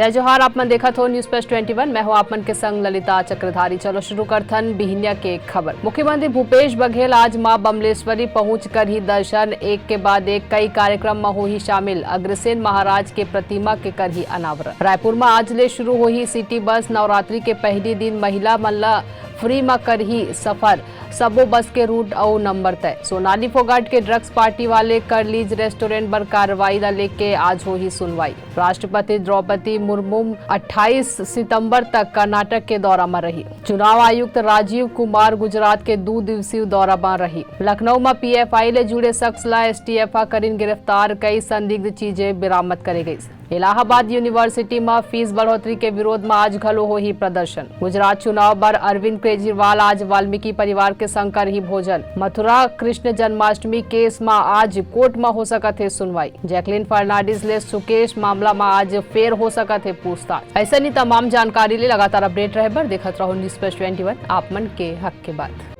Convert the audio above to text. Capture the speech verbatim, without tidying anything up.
जय जोहार, आप मन देखत हो News Flash ट्वेंटी वन, मैं हूं आप मन के संग ललिता चक्रधारी। चलो शुरू करथन बिहिनिया के खबर। मुख्यमंत्री भूपेश बघेल आज मां बमलेश्वरी पहुंच करही दर्शन, एक के बाद एक कई कार्यक्रम म होही शामिल। अग्रसेन महाराज के प्रतिमा के करही अनावरण। रायपुर म आज ले शुरू होही सिटी बस। नवरात्रि के पहली दिन महिला मन ल फ्री म करही सफर। सबो बस के रूट अउ नंबर तय। सोनाली फोगाट के ड्रग्स पार्टी वाले कर लीज रेस्टोरेंट बर कार्रवाई ल लेके आज होही सुनवाई। राष्ट्रपति द्रौपदी मुर्मू अट्ठाईस सितंबर तक कर्नाटक के दौरा म रही। चुनाव आयुक्त राजीव कुमार गुजरात के दू दिवसीय दौरा म रही। लखनऊ म पीएफआई ले जुड़े शख्स ला एसटीएफ ह करिन गिरफ्तार, कई संदिग्ध चीजें बरामद करे गईस। इलाहाबाद यूनिवर्सिटी म फीस बढ़ोतरी के विरोध म आज घलो होही प्रदर्शन। गुजरात चुनाव बर अरविंद केजरीवाल आज वाल्मीकि परिवार के संग करही भोजन। मथुरा कृष्ण जन्माष्टमी केस म आज कोर्ट म हो सकत हे सुनवाई। जैकलिन फर्नांडिस ले सुकेश मामला म आज फेर हो सकत हे पूछताछ। अइसन ही तमाम जानकारी ले लगातार अपडेट रहे बर देखत रहो News Flash ट्वेंटी वन, आप मन के हक के बात।